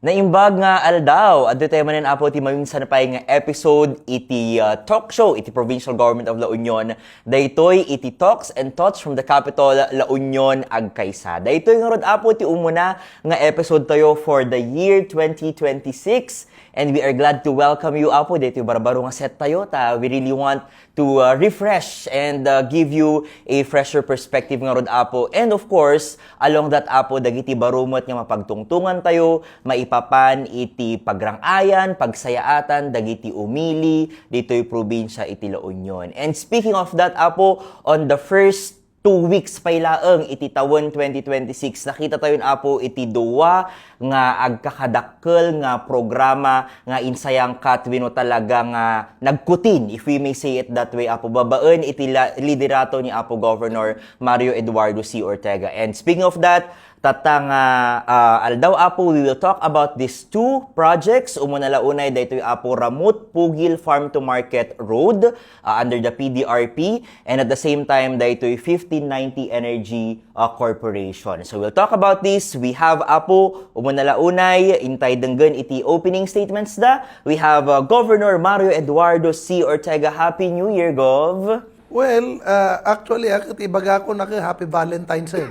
Naimbag nga aldaw, adto tayo manin apo ti maminsan pa nga episode iti talk show iti Provincial Government of La Union. Daytoy iti Talks and Thoughts from the Capital La Union agkaysa. Daytoy nga rod apo ti umuna nga episode tayo for the year 2026. And we are glad to welcome you apo dito barbaro nga set tayo ta. We really want to refresh and give you a fresher perspective nga rod apo. And of course, along that apo dagiti barumot nga mapagtungtungan tayo, maipapan iti pagrangayan, pagsayaatan dagiti umili dito'y probinsya iti La Union. And speaking of that apo, on the first 2 weeks pa ilaang iti taon 2026 nakita tayo apo iti duwa nga agkakadakkel nga programa nga insayang katwino talaga nga nagkutin, if we may say it that way apo, babaen iti liderato ni apo Governor Mario Eduardo C. Ortega. And speaking of that, tatang aldaw apo, we will talk about these two projects. Umuna launay daytoy apo Ramut Pugil Farm to Market Road under the PDRP, and at the same time daytoy 1590 Energy Corporation. So we'll talk about this. We have apo umuna launay intay denggen iti opening statements da. We have Governor Mario Eduardo C. Ortega. Happy New Year, Gov. Well, actually, ibaga ko na Happy Valentine's Day.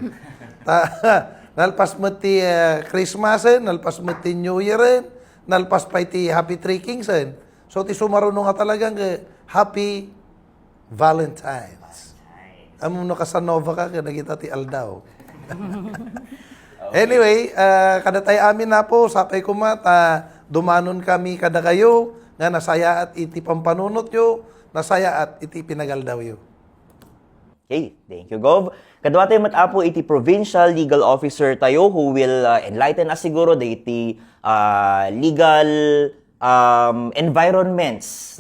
Nalpas mo ti Christmas, nalpas mo ti New Year, nalpas pa ti Happy Three Kings. So, ti sumaruno nga talagang Happy Valentine's. Amo no Casanova ka, nagita ti Aldaw. Anyway, kada tayo amin na po, sapay ko dumanon kami kada kayo, nga nasaya at iti pampanunot yo, nasaya at iti pinagaldaw yo. Okay, thank you, Gov. Kadwa tayo matapo iti provincial legal officer tayo who will enlighten us siguro the iti legal environments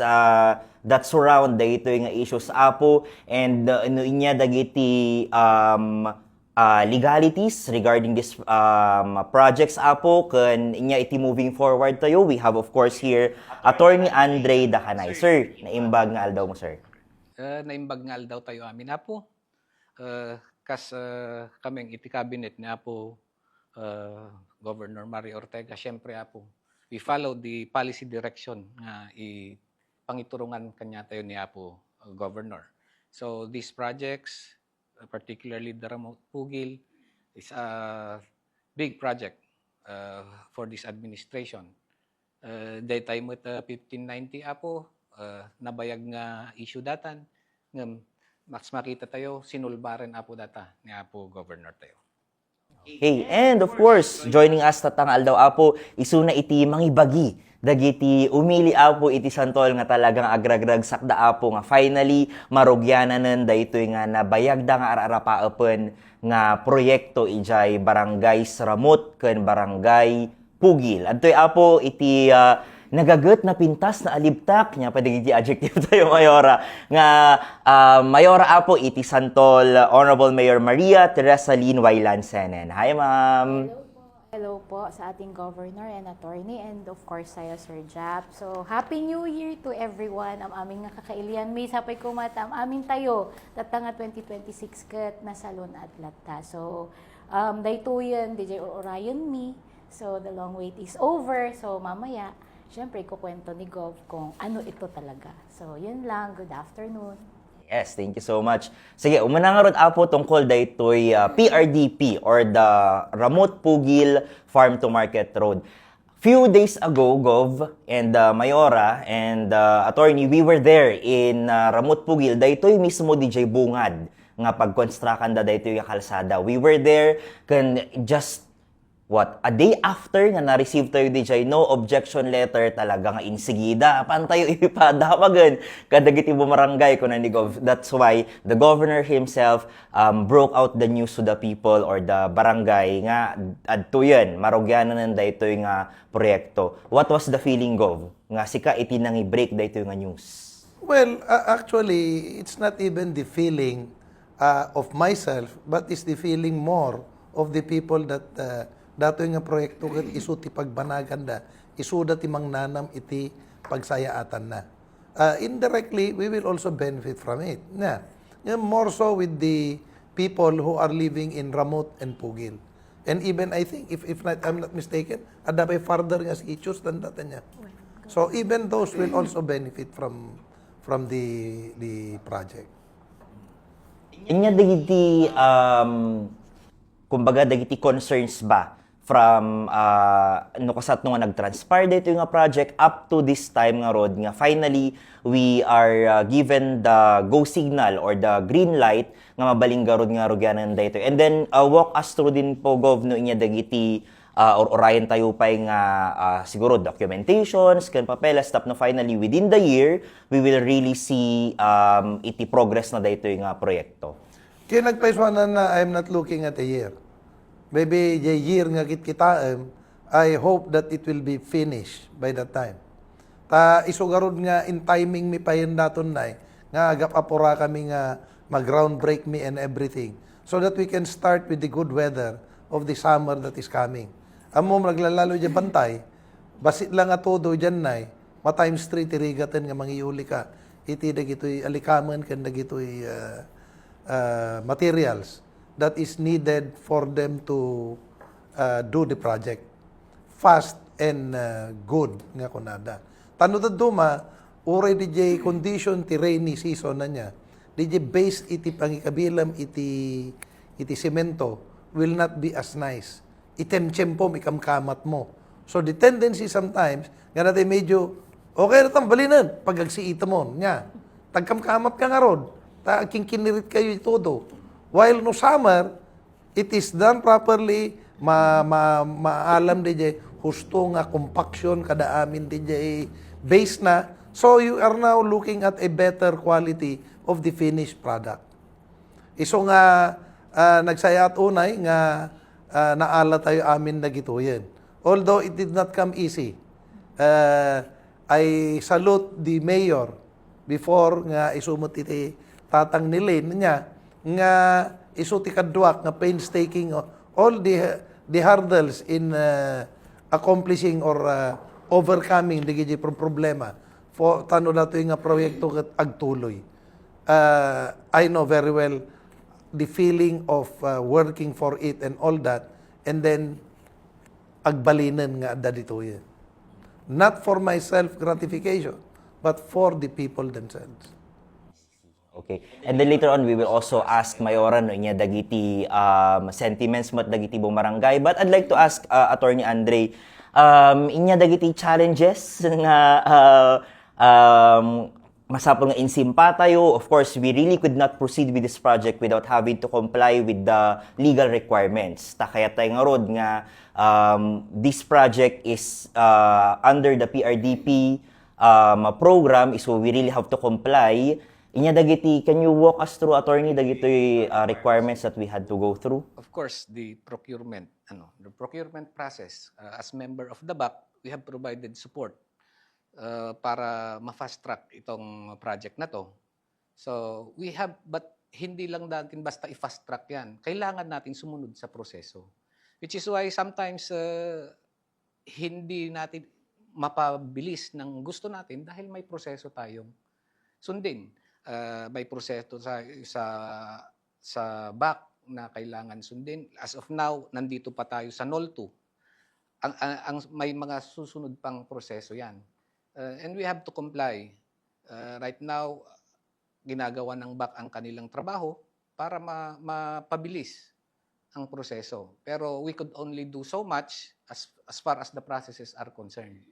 that surround the ito nga issues apo, and inya dagiti legalities regarding this projects apo ken inya iti moving forward tayo. We have of course here Attorney Andre Dacanay. Sir, naimbag nga aldaw mo, sir. Naimbag nga daw tayo amin apo. Kaming iti cabinet ni apo Governor Mario Ortega, syempre apo, we follow the policy direction nga pangiturungan kanya tayo ni apo Governor. So these projects, particularly the Ramut Pugil, is a big project for this administration. Daytime with 1590 apo, nabayag nga issue datan nga mas makita tayo sinulbaran apo data ni apo Governor tayo. Hey, and of course, joining us tatang aldaw apo isuna iti mangibagi dagiti umili apo iti santol nga talagang agragrag sakda apo nga finally marugyanan daytoy nga nabayag da nga ararapaepen nga proyekto ijay barangay Ramut ken barangay Pugil. Adtoy apo iti nagaget na pintas na alibtak nya padigiti adjective tayo mayora nga mayora apo iti santol Honorable Mayor Maria Teresa Lynn Waylan Senen. Hi, ma'am. Hello po sa ating governor and attorney, and of course sayo Sir Jap. So happy new year to everyone. Am aming nga kakailian may sapay ko mata am aming tayo tatanga 2026 ket nasalon at latta. So daytoyen DJ Orion me. So the long wait is over. So mamaya siyempre, kukwento ni Gov kung ano ito talaga. So, yun lang. Good afternoon. Yes, thank you so much. Sige, umana nga rod apo tungkol daytoy PRDP or the Ramut Pugil Farm to Market Road. Few days ago, Gov and Mayora and Attorney, we were there in Ramut Pugil. Daytoy mismo DJ bungad nga pagkonstrukan da daytoy nga kalsada. We were there kan just a day after nga na-receive tayo DJ, no objection letter talaga nga insigida. Pan tayo ipadawagan kadagiti bumarangay ko na ni Gov. That's why the governor himself broke out the news to the people or the barangay nga adto yan, marugyanan daytoy nga proyekto. What was the feeling, Gov? Nga sika iti nang i-break daytoy nga news. Well, actually, it's not even the feeling of myself, but it's the feeling more of the people that dato nga proyekto ket isu ti pagbanagan da, isu da ti mangnanam iti pagsayaatan na. Indirectly, we will also benefit from it. More so with the people who are living in Ramut and Pugil. And even I think, if not, I'm not mistaken, ada pa further nga sketches than data niya. So even those will also benefit from the project. Inya dagiti kumbaga dagiti concerns ba from no kasat no nga nag-transpire dito nga project up to this time nga rod nga finally we are given the go signal or the green light nga mabaling garod nga rogyanan dito. And then walk us through din po gov no inya dagiti or orayan tayo pa nga siguro documentations kan papeles tap na finally within the year we will really see iti progress na dito nga proyekto. Kaya nagpaiswanan na I'm not looking at a year. Maybe the year nga kitaem, I hope that it will be finished by that time. Ta isugarod nga in timing mi pa yun daton na nga agap apura kami nga mag-ground break me and everything so that we can start with the good weather of the summer that is coming. Amo naglalalo dyan bantay, basit lang nga todo dyan na ma-times 3 tirigatan nga mangiuli ka. Iti dagitoy alikaman kan dagitoy materials that is needed for them to do the project fast and good nga kunada. Tano da duma, uray DJ condition ti rainy season na niya. DJ based iti pangikabilam iti semento will not be as nice. Itemtsempo ikamkamat mo. So the tendency sometimes, nga natin medyo, okay na balinan, pag agsiita mo, niya. Tagkamkamat ka nga rod, kinirit kayo todo. While no summer, it is done properly, maalam DJ, husto nga compaction kada amin DJ base na. So you are now looking at a better quality of the finished product. Iso nga nagsayat unay nga naala tayo amin na gituyen. Although it did not come easy. I salute the mayor before nga isumot iti tatang nilin niya nga isuti kadwak nga painstaking all the hurdles in accomplishing or overcoming the problema for tano dato nga proyekto ket agtuloy. I know very well the feeling of working for it and all that, and then agbalinan nga adda dito yan. Not for my self-gratification, but for the people themselves. Okay. And then later on, we will also ask Mayoran no, niya dagiti sentiments mo at dagiti bumarangay. But I'd like to ask Attorney Andre, inya dagiti challenges nga masapol nga insimpa tayo. Of course, we really could not proceed with this project without having to comply with the legal requirements. Ta kaya tayo nga rod nga this project is under the PRDP program, so we really have to comply. Inya dagiti, can you walk us through, Attorney, dagiti requirements that we had to go through? Of course, the procurement process, as member of the BAC, we have provided support para ma-fast track itong project na to. So, we have, but hindi lang natin basta i-fast track yan. Kailangan natin sumunod sa proseso. Which is why sometimes hindi natin mapabilis ng gusto natin dahil may proseso tayong sundin. May proseso sa BAC na kailangan sundin. As of now, nandito pa tayo sa NOL 2. May mga susunod pang proseso yan. And we have to comply. Right now, ginagawa ng BAC ang kanilang trabaho para mapabilis ang proseso. Pero we could only do so much as far as the processes are concerned.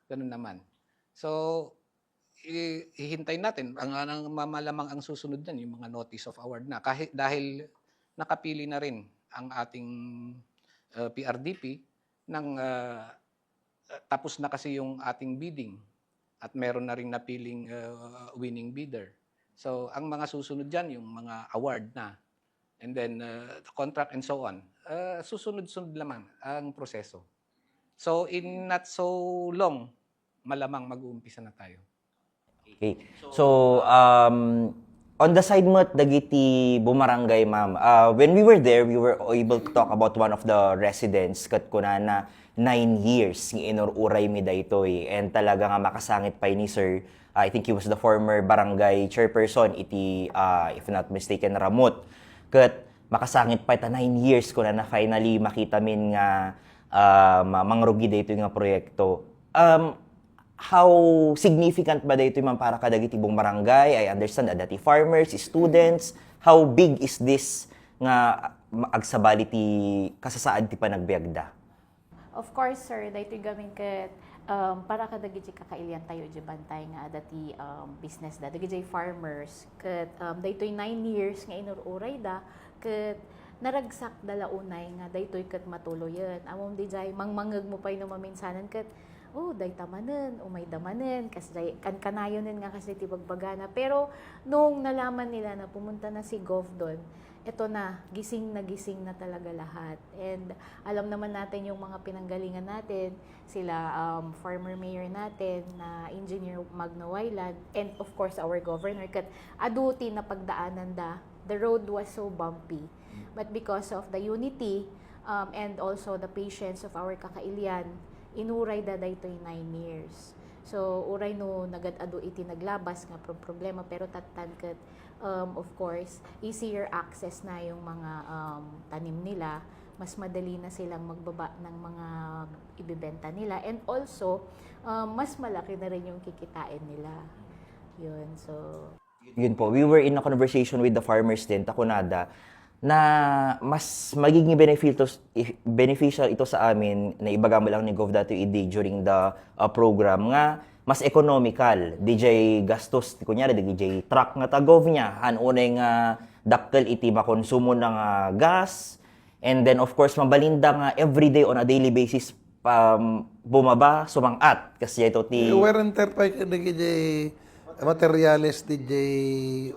Ganun naman. So, ihintay natin. Ang malamang ang susunod yan, yung mga notice of award na. Dahil nakapili na rin ang ating PRDP ng tapos na kasi yung ating bidding at meron na rin napiling winning bidder. So, ang mga susunod dyan, yung mga award na. And then, the contract and so on. Susunod-sunod naman ang proseso. So, in not so long, malamang mag-uumpisa na tayo. Okay. So, on the side mo at dagiti bumarangay, ma'am, when we were there, we were able to talk about one of the residents kat kunana 9 years ng inururay mi daytoy and talaga nga makasangit pa ni sir. I think he was the former barangay chairperson iti if not mistaken Ramot. Kat makasangit pa ita 9 years ko na finally makita min nga mangrugi dito nga proyekto. How significant ba dito man para kadagiti ibong barangay? I understand dati farmers, students. How big is this nga agsabali ti kasasaan ti panagbiagda? Of course, sir, dahito gamin kat para kadagiti kakailian tayo di bantay nga dati business da. Dagiti farmers kat dahito 9 years nga inururay da kat naragsak dala unay nga daytoy kat matuloyan. Amom di jay mangmangag mo pay no maminsanan kat day tamanen, may damanen, kasi kanayonin nga kasi tibagbagana. Pero nung nalaman nila na pumunta na si Gov doon, eto na gising na talaga lahat. And alam naman natin yung mga pinanggalingan natin, sila former mayor natin na Engineer Magno Wayland, and of course our governor, kat aduti na pagdaanan da, the road was so bumpy. But because of the unity and also the patience of our kakailian, inuray da daytoy 9 years. So uray no nagad-ado iti naglabas nga problema, pero tattan ket of course easier access na yung mga tanim nila, mas madali na silang magbaba ng mga ibebenta nila, and also mas malaki na rin yung kikitain nila. Yun, so Yun po, we were in a conversation with the farmers din, takunada, na mas magiging beneficial ito sa amin na ibagamo lang ni Gov dato ID during the program nga mas economical. DJ gastos, kunyari, DJ truck nga tagov niya, hanunay nga dakkel iti makonsumo ng gas, and then of course mabalinda nga everyday on a daily basis bumaba, sumangat. Kasi ito ti... Wear and tear pa DJ materials DJ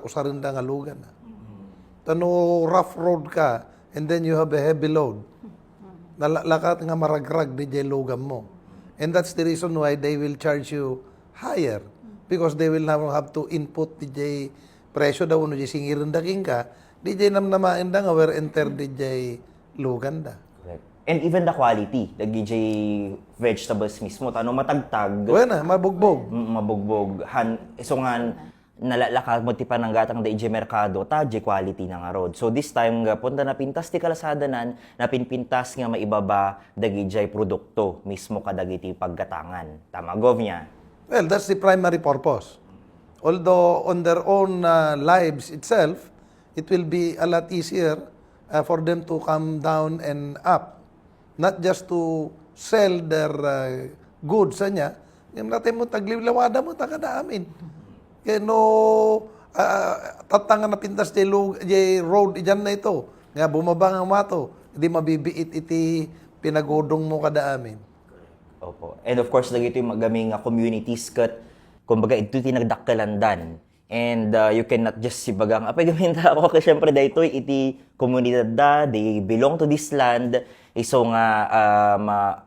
usarinda nga lugan. Tano rough road ka, and then you have a heavy load. Lakat nga maragrag DJ lugam mo. And that's the reason why they will charge you higher. Because they will now have to input DJ presyo daw no DJ singirin daking ka, DJ namnamain da nga wear and tear DJ lugan da. Correct. And even the quality, the DJ vegetables mismo, tano matagtag. Buena, mabugbog. Mabugbog. So nga, nalalakad mo ti pananggatang da ije merkado, ta je quality na nga road. So this time nga punta na pintas ti kalasada nan, napinpintas nga maibaba dagiti produkto mismo kadagiti paggatangan. Tama Gov niya. Well, that's the primary purpose. Although on their own lives itself, it will be a lot easier for them to come down and up. Not just to sell their goods sa niya, yung natin mo taglilawada mo, takada amin. Kaya no, tatangan na pintas di road, dyan na ito. Nga bumaba nga mato, hindi mabibiit iti pinagodong mo kada amin. Opo. And of course, lagi ito yung magaming communities kat, kumbaga ito tinagdakkalandan. And you cannot just sibagang, apay gaminta ako, kasi syempre dahito iti komunidad da, they belong to this land. So nga,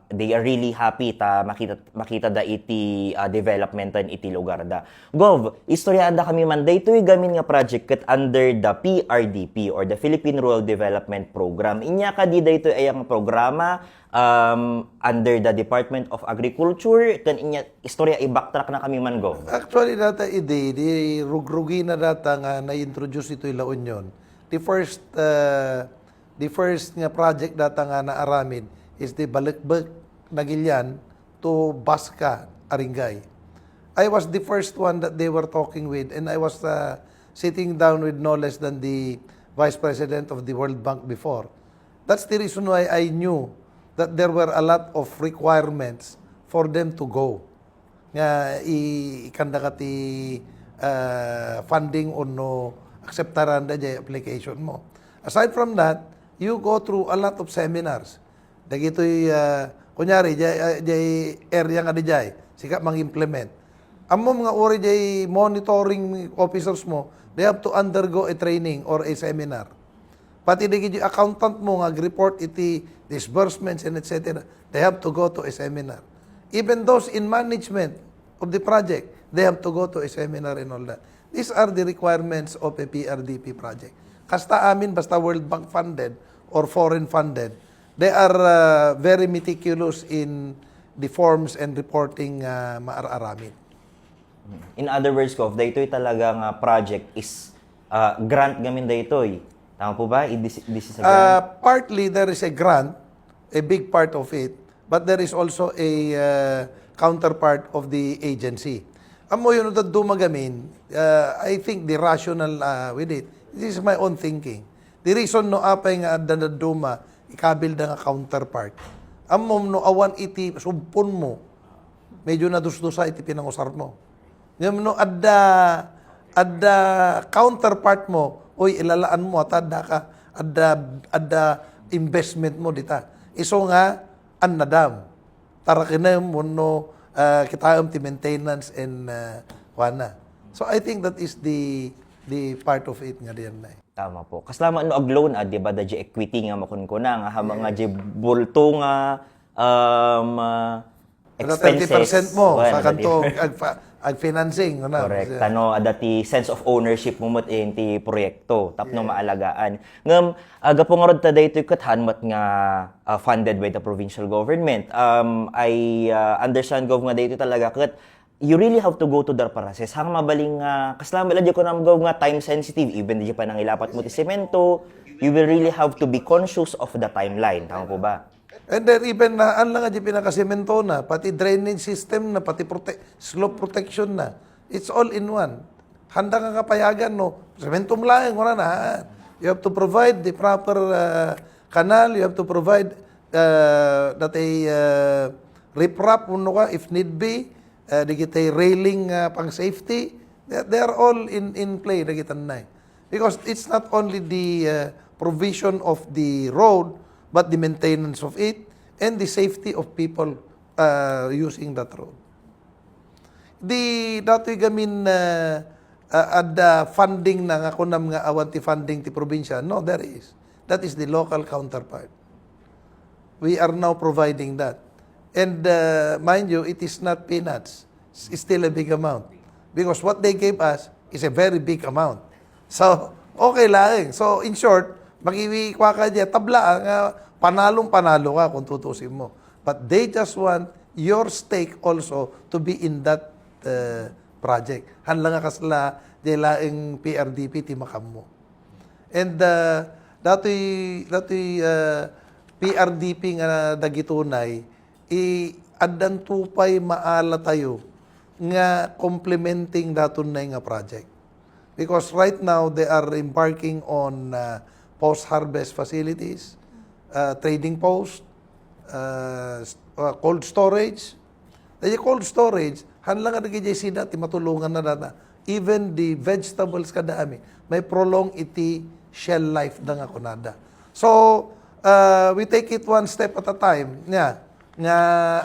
they are really happy ta makita da iti developmentan iti lugar da. Gov, istoryaan da kami man, dahito yung gamin nga project kat under the PRDP or the Philippine Rural Development Program. Inya ka di dahito ay ang programa under the Department of Agriculture. Kan inya istorya i-backtrack na kami man, Gov. Actually, data ide, di rugrugi na data nga na-introduce ito La Union. The first nga project data nga na aramid is the Balikbek Nagilian to Basca, Aringay. I was the first one that they were talking with, and I was sitting down with no less than the Vice President of the World Bank before. That's the reason why I knew that there were a lot of requirements for them to go. Nga ikanda ka ti funding o no acceptaran da jay application mo. Aside from that, you go through a lot of seminars. Dagitoy kunyari jay area nga di jay sika mang-implement. Amo mga ori jay monitoring officers mo, they have to undergo a training or a seminar. Pati dagiti accountant mo nga report iti disbursements and etc. They have to go to a seminar. Even those in management of the project, they have to go to a seminar and all that. These are the requirements of a PRDP project. Kasta amin, basta World Bank funded or foreign funded, they are very meticulous in the forms and reporting maararamin. In other words, Gov, daytoy talagang project is grant gamin daytoy. Tama po ba? This is a grant? Partly there is a grant, a big part of it, but there is also a counterpart of the agency. Amo yun na dumagamin, I think the rational with it, this is my own thinking. The reason no apay nga adda na duma, ikabil da nga counterpart. Amo no awan iti sumpon mo, medyo nadusdusa iti pinangusar mo. Ngam no adda counterpart mo, oy ilalaan mo at adda investment mo dita. Iso nga annadam. Tara kina mo no kita ti maintenance and wana. So I think that is the part of it nga diyan na. Tama po. Kaslama ano ag loan di ba da equity nga makunkuna nga hama nga bulto nga expenses. 30% mo Well, sa kanto ag financing no. Correct. Tano adati sense of ownership mo mat ti proyekto tapno maalagaan. Ngam aga po nga rod ta daytoy kathan mat nga funded by the provincial government. I understand gov nga daytoy talaga ket you really have to go to the process. Hang mabaling kaslama la ko nam gov nga time sensitive even di pa nang ilapat mo ti semento, you will really have to be conscious of the timeline. Tama po ba? And then even na ang nga di pinakasemento na, pati drainage system na, pati slope protection na. It's all in one. Handa nga kapayagan, no? Semento mo lang, wala na. You have to provide the proper canal, you have to provide that a riprap, if need be, digitay railing pang safety. They are all in play, nagitan na. Because it's not only the provision of the road, but the maintenance of it and the safety of people using that road. Dato'y gamin ada funding na nga kunam nga awan ti funding ti probinsya. No, there is. That is the local counterpart. We are now providing that. And mind you, it is not peanuts. It's still a big amount. Because what they gave us is a very big amount. So, okay lang. So, in short, magiwikwa ka dyan, tabla nga, panalong-panalo ka kung tutusin mo. But they just want your stake also to be in that project. Hanlang nga kasla, dilaing PRDP, timakam mo. And dato'y PRDP nga dagitunay, adan tupay maala tayo nga complementing datunay nga project. Because right now, they are embarking on post-harvest facilities, trading post, cold storage. Dahil cold storage, hanlang nga nag-JC dati, matulungan na data. Even the vegetables kadami, may prolong iti shell life na nga kunada. So, we take it one step at a time. Nga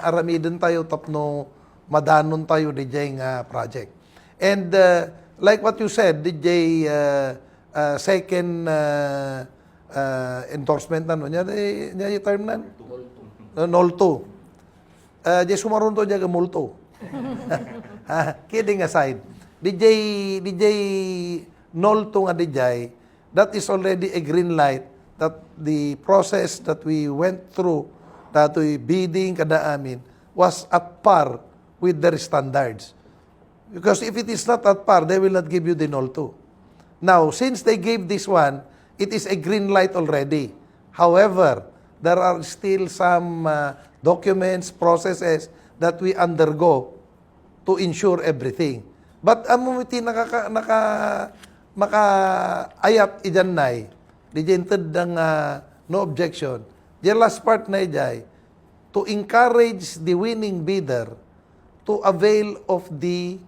aramidin tayo tapno madanon tayo DJ nga project. And like what you said, DJ second endorsement na niya yung term na? Nol 2. Di sumaron to dyan multo. Kidding aside. DJ Nol 2 nga DJ, that is already a green light that the process that we went through, dato'y bidding kada amin, was at par with their standards. Because if it is not at par, they will not give you the Nol 2. Now, since they gave this one, it is a green light already. However, there are still some documents, processes that we undergo to ensure everything. But amumiti maka-ayat ijanay, dijented ng no objection. The last part na ijay, to encourage the winning bidder to avail of the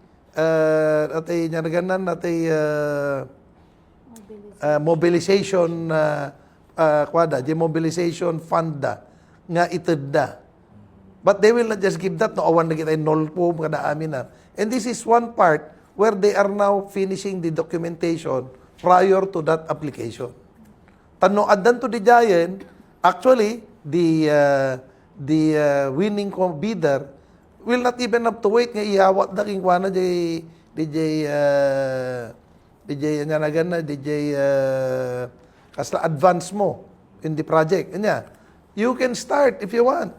mobilization mobilization fund nga itedda. But they will not just give that, no awan na kita nol po kada amin na. And this is one part where they are now finishing the documentation prior to that application. Tano adan to the giant, actually the winning bidder will not even have to wait nga iawat na king kuana DJ kasla advance mo in the project. Anya, you can start if you want.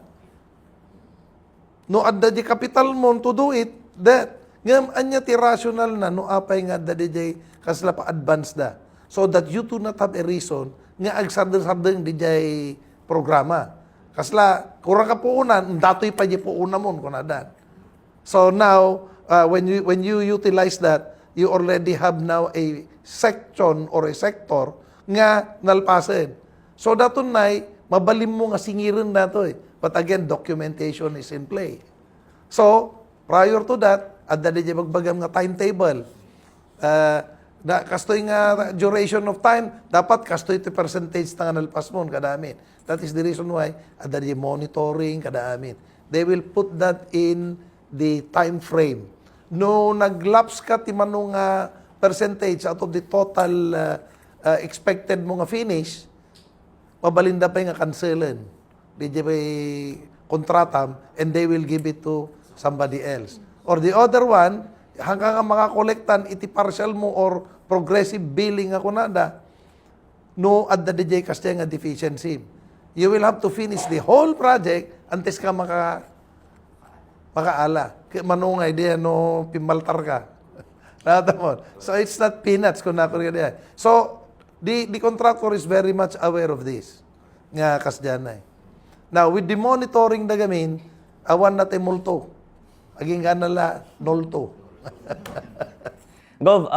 No adda di capital mo to do it, that ngam anya ti rational na no apay nga adda DJ kasla pa advance da. so that you do not have a reason nga agsardeng-sardeng di jay programa. Kasla, kurang ka puunan, datoy pa di puuna mo kung nadan. So now, when you utilize that, you already have now a section or a sector nga nalpasen. So daton nay, mabalim mo nga singirin nato eh. But again, documentation is in play. So, prior to that, adda di magbagam nga timetable. Na kastoy nga duration of time, dapat kastoy ti percentage nga nalpas mo kadamit. That is the reason why adda di monitoring kadamit. They will put that in the time frame. No naglaps ka ti manong percentage out of the total expected mo nga finish, mabalinda pa nga cancelan. Di may kontratam and they will give it to somebody else. Or the other one, hanggang ang makakolektan iti partial mo or progressive billing ako nada, no at the DJ kasi nga deficiency. You will have to finish the whole project antes ka makaala. Manungay diyan no pimaltar ka. Natamon. So it's not peanuts kung nako diyan. So the contractor is very much aware of this. Nga kasdianay. Now with the monitoring da gamin, awan natin multo. Aging ganala nolto. Gov,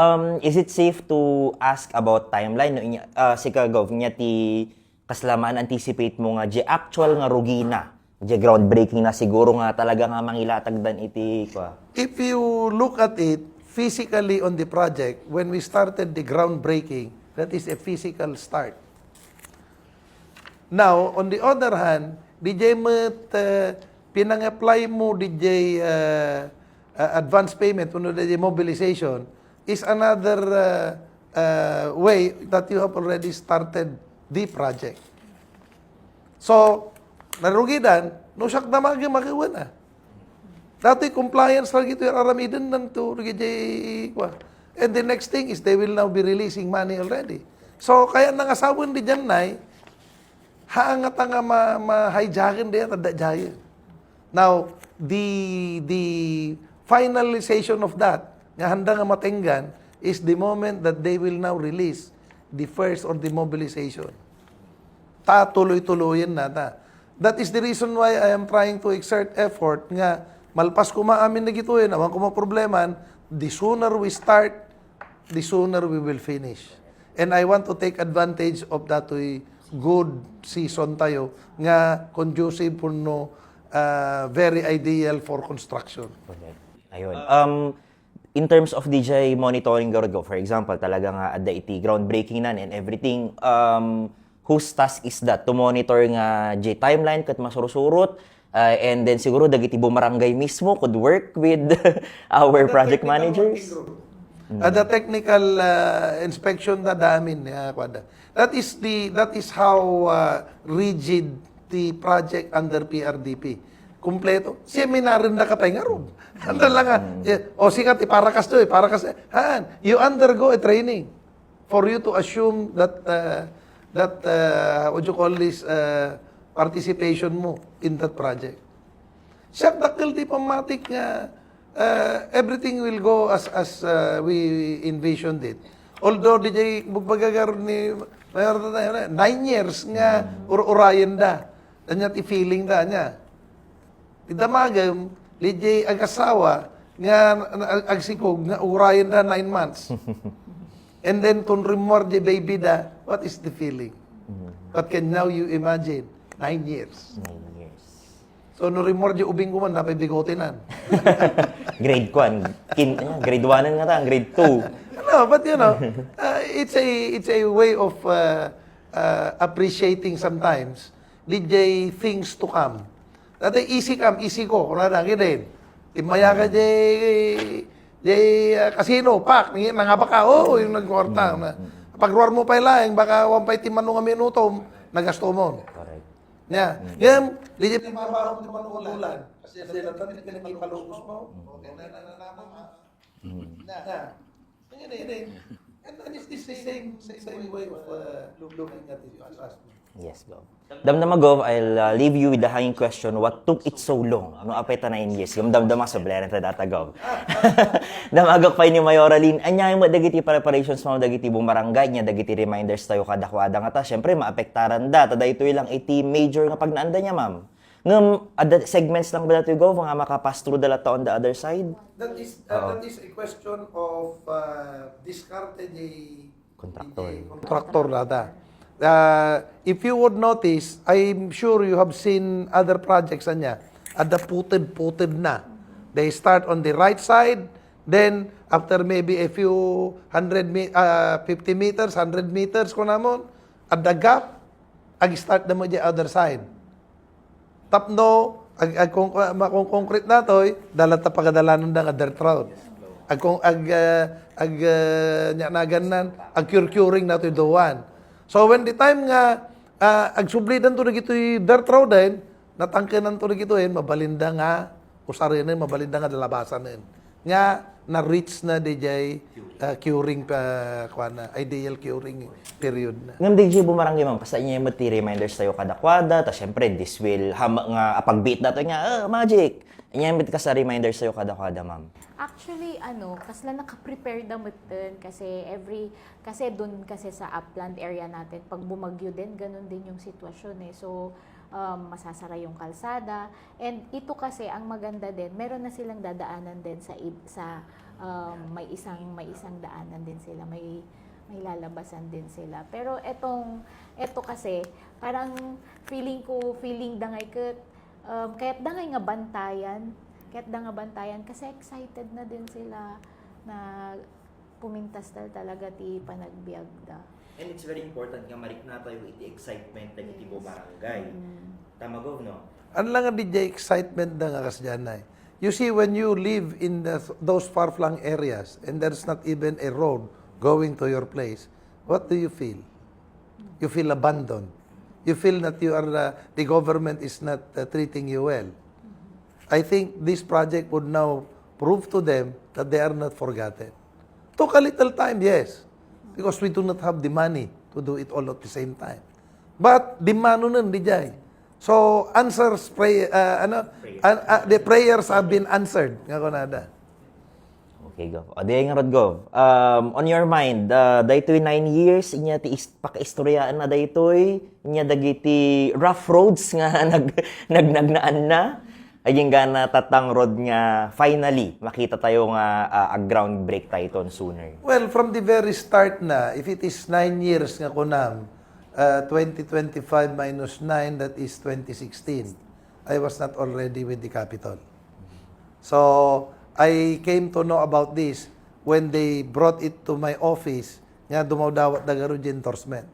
is it safe to ask about timeline? No, sika Gov, niya ti kaslamaan anticipate mo nga di actual nga rugi na. Di groundbreaking na siguro nga talaga nga mangilatag dan iti kwa. If you look at it physically on the project, when we started the groundbreaking, that is a physical start. Now, on the other hand, DJ pinang-apply mo DJ advance payment, DJ mobilization, is another way that you have already started the project. So, narugidan, no siyak na magawa na. Dati compliance lagi ito yung aramidan ng to. And the next thing is they will now be releasing money already. So, kaya nangasawin di dyan na haangat nga ma-hijackin diyan at dajayin. Now, the finalization of that, nga handa nga matinggan, is the moment that they will now release the first or the mobilization. Tuloy-tuloyin na ta. That is the reason why I am trying to exert effort nga malpas ko maamin na gituin, awan ko problema, the sooner we start, the sooner we will finish. And I want to take advantage of that good season tayo nga conducive po no very ideal for construction. Ayun. In terms of DJ monitoring Gorgo, for example, talaga nga adda iti groundbreaking nan and everything, whose task is that? To monitor nga J timeline kat masurusurot, and then siguro dagiti bumarangay mismo could work with our project managers. The technical inspection na damin that is how rigid the project under PRDP. Kumpleto. Seminar rin na kapay nga ron. Handa lang nga. O sikat, parakas to eh. Parakas. You undergo a training for you to assume that what you call this participation mo in that project. Siya dakil di pamatik nga everything will go as we envisioned it. Although DJ bugbagagar ni 9 years nga urayan da. Danya ti feeling da niya. Idamagam, DJ agasawa nga agsikog nga urayan da 9 months. And then tunrimor di baby da, what is the feeling? What can now you imagine? 9 years. 9 years. So no rimor di ubing ko man napay bigotinan. Grade 1. Grade 1 nga ta, grade 2. No, but you know, it's a way of appreciating sometimes DJ things to come. Dati easy ko, kuna na din. Imaya ka casino, pak, nangaba ka, yung nagkorta. Pagruar mo pa ilang, baka 1.5 nga minuto, nagasto mo. Correct. Yeah. Yan, DJ pinapahong di manuulan. Kasi sila natin pinagipalubos mo. Okay, na. And then it's the same way of looking at it. Yes, Gov. Damdama, Gov, I'll leave you with the hanging question, what took it so long? No, apay ta 9 years. Yung damdama sa blera ta data, Gov. Damagak pa ni Mayoraline, anyay mo dagiti preparations mo dagiti bumarangay niya, dagiti reminders tayo kadakwada nga ta. Syempre, maapektaran da. Tada ito lang iti major nga pagnaanda niya, ma'am. Ngam, segments lang ba nato, Gov, nga makapass through dala ta on the other side? That is a question of discarded contractor nada. If you would notice, I'm sure you have seen other projects anya. At the puted na. They start on the right side, then after maybe a few 50 meters, 100 meters ko namon, at the gap, ag-start na mo the other side. Tapno, kung concrete na to, dalat na pagadalanan ng dirt road. Nagannan, cure-curing na to doan. So when the time nga, ag-sublidan to na gito dirt road din, natangkinan to na gito mabalinda nga, usarin mabalinda nga dalabasan nga, na-reach na DJ curing ideal curing period na. Ngam DJ bumarangay, ma'am, kasi niya yung reminders tayo kadakwada, ta syempre, this will, nga, pag-beat na to nga, magic. Inya yung ka sa reminders tayo kadakwada, ma'am. Actually, kasla naka-prepare damit din kasi doon kasi sa upland area natin, pag bumagyo din, ganun din yung sitwasyon eh. So, masasara yung kalsada. And ito kasi, ang maganda din, meron na silang dadaanan din may isang daanan din sila, may lalabasan din sila. Pero eto kasi, parang feeling dangay kahit dangay nga bantayan, kasi excited na din sila na pumintas talaga ti panagbiag da. And it's very important nga marik na tayo iti excitement na iti barangay. Tama, Gov, no? Ano lang ang DJ excitement na nga kasyanay? You see, when you live in those far-flung areas and there's not even a road going to your place, what do you feel? You feel abandoned. You feel that the government is not treating you well. I think this project would now prove to them that they are not forgotten. Took a little time, yes, because we do not have the money to do it all at the same time. But the mano nun, DJ. So, the prayers have been answered. Nga ko nada. Okay, Gov. O, di nga rod, Gov. On your mind, daytoy 9 years, inya ti paka-istoryaan na daytoy, inya dagiti rough roads nga nagnaan na, ayun gana tatang road nga finally makita tayo nga ground break tayo sooner. Well, from the very start na, if it is 9 years nga kunam, 2025 minus 9, that is 2016. I was not already with the capital. So, I came to know about this when they brought it to my office, nga dumawdawat na garo endorsement.